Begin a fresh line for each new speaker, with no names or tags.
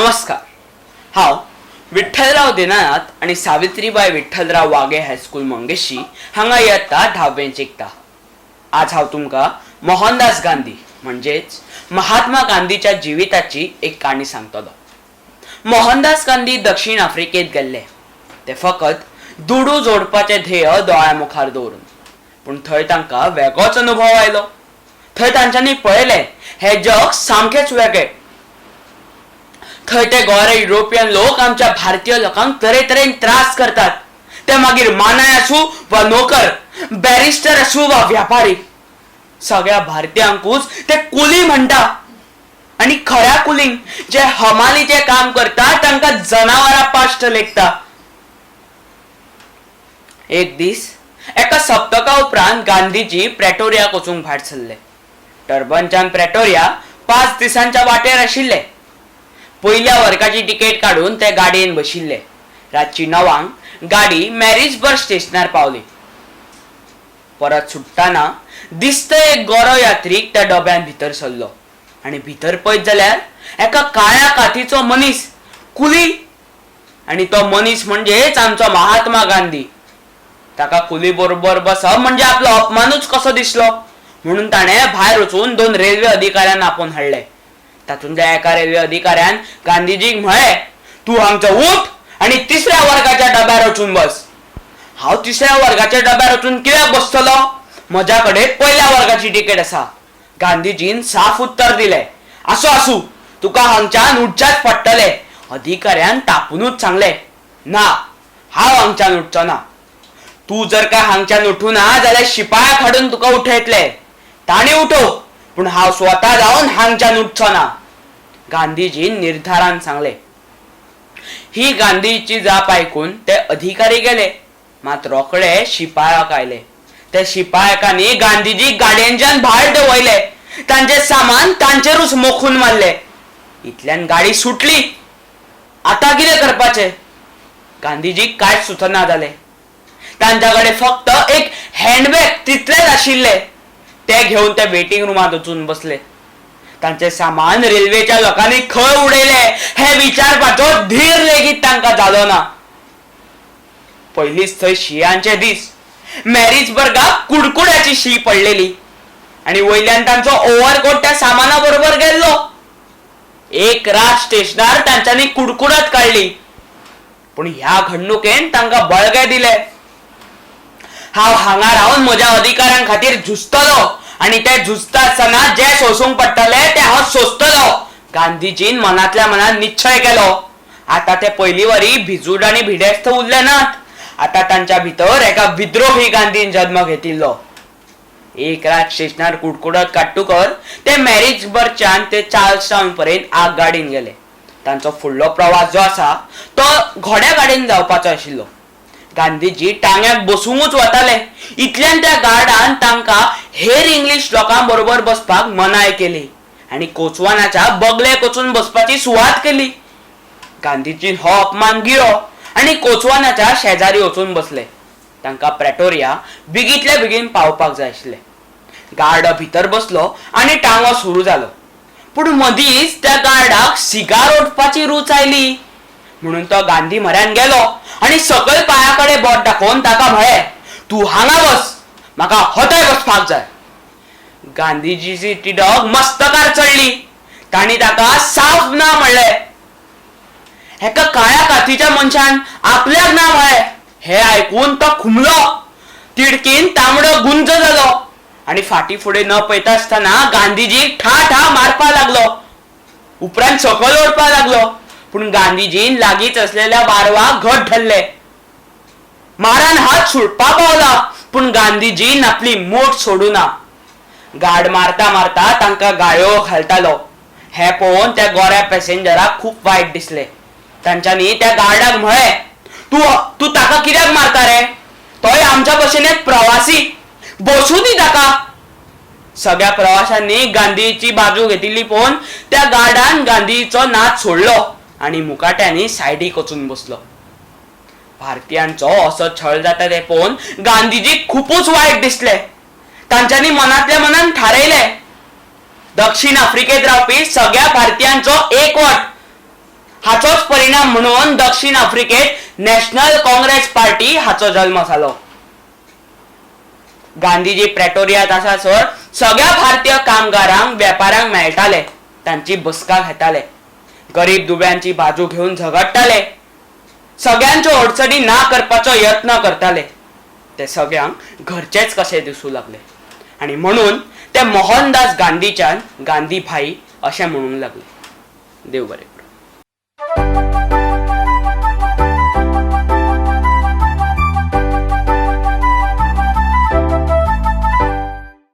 नमस्कार. हांव विठ्ठलराव दिनानाथ आनी सावित्रीबाय विठ्ठलराव वाघे हायस्कूल मंगेशी हांगा इयत्ता धाव्वेंत शिकता. आज हांव तुमकां मोहनदास गांधी म्हणजेच महात्मा गांधीच्या जिविताची एक काणी सांगतलो. मोहनदास गांधी दक्षिण आफ्रिकेत गेल्ले ते फकत दुडू जोडपाचें ध्येय दोळ्या मुखार दवरून, पूण थंय तांकां वेगळोच अनुभव आयलो. थंय तांच्यांनी पळयलें हें जग सामकेंच वेगळें. थंय ते गोरे युरोपियन लोक आमच्या भारतीय लोकांक तरेतरेन त्रास करतात. ते मागीर मानाय आसूं वा नोकर, बॅरिस्टर आसूं वा व्यापारी, सगळ्या भारतीयांकूच ते कुली म्हणटा आनी खऱ्या कुलींक जे हमालीचें काम करता तांकां जनावरां पाश्ट लेखता. एक दीस एका सप्तका उपरांत गांधीजी प्रेटोरियाक वचूंक भायर सरले. डर्बनच्यान प्रेटोरिया 5 दिसांच्या वाटेर आशिल्ले. पयल्या वर्गाची तिकेट काडून ते गाडयेन बशिल्ले. रातची 9 गाडी मॅरिसबर्ग स्टेशनार पावली. परत सुट्टाना दिस्त एक गोरो यात्रीक त्या डब्यान भितर सरलो आनी भितर पळयत जाल्यार एका काळ्या कातीचो मनीस, कुली, आनी तो मनीस म्हणजेच आमचो महात्मा गांधी. ताका कुली बरोबर बसप म्हणजे आपलो अपमानूच कसो दिसलो म्हणून ताणें भायर वचून 2 रेल्वे अधिकाऱ्यांक आपोवन हाडले. तातूंतल्या एका रेल्वे अधिकाऱ्यान गांधीजीक म्हळें, तूं हांगचो उठ आनी तिसऱ्या वर्गाच्या डब्यार वचून बस. हांव तिसऱ्या वर्गाच्या डब्यार वचून कित्याक बसतलो? म्हज्या कडेन पयल्या वर्गाची तिकेट आसा. गांधीजीन साफ उत्तर दिलें, आसूं आसूं, तुका हांगच्यान उठच्याच पडटलें. अधिकाऱ्यान तापुनूच सांगलें, ना, हांव हांगच्यान उठचो ना. तूं जर काय हांगच्यान उठूना जाल्यार शिपायाक हाडून तुका उठयतले. तांणी उठो, पूण हांव स्वता जावन हांगच्यान उठचो ना. गांधीजीन निर्धारान सांगलें. ही गांधीची जाप आयकून ते अधिकारी गेले, मात रोखडे शिपायक आयले. ते शिपायकांनी गांधीजी गाडयेंच्यान भायर देंवयले. तांचें सामान तांचेरूच मोखून मारले. इतल्यान गाडी सुटली. आतां कितें करपाचें? गांधीजीक कांयच सुचना जालें. तांच्या कडेन फक्त एक हँडबॅग तितलेंच आशिल्लें. ते घेवन ते वेटिंग रुमांत वचून बसले. तांचें सामान रेल्वेच्या लोकांनी खंय उडयलें हें विचारपाचो धीर लेगीत तांकां जालो ना. पयलींच थंय शियांचे दीस. मॅरिसबर्गाक कुडकुड्याची शी पडलेली आनी वयल्यान तांचो ओवरकोट त्या सामाना बरोबर गेल्लो. एक रात स्टेशनार तांच्यांनी कुडकुडत काडली. पूण ह्या घडणुकेन तांकां बळगें दिलें. हांव हांगा रावन म्हज्या अधिकारां खातीर झुजतलो आनी ते झुजता आसतना जें सोसूंक पडटलें तें हांव सोंसतलो. गांधीजीन मनांतल्या मनान निश्चय केलो. आतां ते पयलीं वरी भिजूड आनी भिडेस्त उरले नात. आतां तांच्या भितर एका विद्रोही गांधीन जन्म घेतिल्लो. एक रात स्टेशनार कुडकुडत काडटूकर ते मॅरिसबर्गच्यान ते चार्ल्स टावन पर्यंत आग गाडीन गेले. तांचो फुडलो प्रवास जो आसा तो घोड्या गाडयेन जावपाचो आशिल्लो. गांधीजी टांग्याक बसूंकूच वताले. इतल्यान त्या गार्डान तांकां हेर इंग्लीश लोकां बरोबर बसपाक मनाय केली आनी कोचवानाच्या बगलेक वचून बसपाची सुवात केली. गांधीजीन हो अपमान गिळ्ळो आनी कोचवानाच्या शेजारी वचून बसले. तांकां प्रेटोरिया बेगींतल्या बेगीन पावपाक जाय आशिल्लें. गार्ड भितर बसलो आनी टांगो सुरू जालो. पूण मदींच त्या गार्डाक सिगार ओडपाची रूच आयली म्हणून तो गांधी म्हऱ्यान गेलो आनी सकयल पांया कडेन बोट दाखोवन ताका म्हळें, तूं हांगा बस, म्हाका होतय बसपाक जाय. गांधीजीची तिडक मस्तकार चडली. तांणी ताका साफ ना म्हणलें. एका काळ्या कातीच्या मनशान आपल्याक ना म्हळें हें आयकून तो खुमलो. तिडकीन तांबडो गुंज जालो आनी फाटी फुडें न पळयता आसतना गांधीजीक ठा ठा मारपाक लागलो. उपरांत सकयल ओडपाक लागलो. पूण गांधीजीन लागींच असलेल्या वारवाक घट धरले. मारान हात सुटपा पावला, पूण गांधीजीन आपली मोठ सोडू ना. गार्ड मारता मारता तांकां गाळयो घालतालो. हें पळोवन त्या गोऱ्या पॅसेंजराक खूब वायट दिसलें. तांच्यांनी त्या गार्डाक म्हळें, तूं तूं ताका कित्याक मारता रे? तोय आमच्या भशेन एक प्रवासी, बसूं दी ताका. सगळ्या प्रवाशांनी गांधीची बाजू घेतिल्ली पळोवन त्या गार्डान गांधीचो नाच सोडलो आनी मुकाट्यांनी सायडीक वचून बसलो. भारतीयांचो असो छळ जाता ते पळोवन गांधीजीक खुपूच वायट दिसलें. तांच्यांनी मनांतल्या मनान थारायलें, दक्षिण आफ्रिकेत रावपी सगळ्या भारतीयांचो एकवट हाचोच परिणाम म्हणून दक्षिण आफ्रिकेत नॅशनल काँग्रेस पार्टी हाचो जल्म जालो. गांधीजी प्रेटोरियात आसासर सगळ्या भारतीय कामगारांक वेपाऱ्यांक मेळटाले, तांची बसका घेताले, गरीब दुबळ्यांची बाजू घेवन झगडटाले, सगळ्यांच्यो अडचणी ना करपाचो यत्न करताले. ते सगळ्यांक घरचेच कशे दिसूं लागले आनी म्हणून ते मोहनदास गांधीच्यान गांधी भाई अशें म्हणूंक लागले. देव बरें.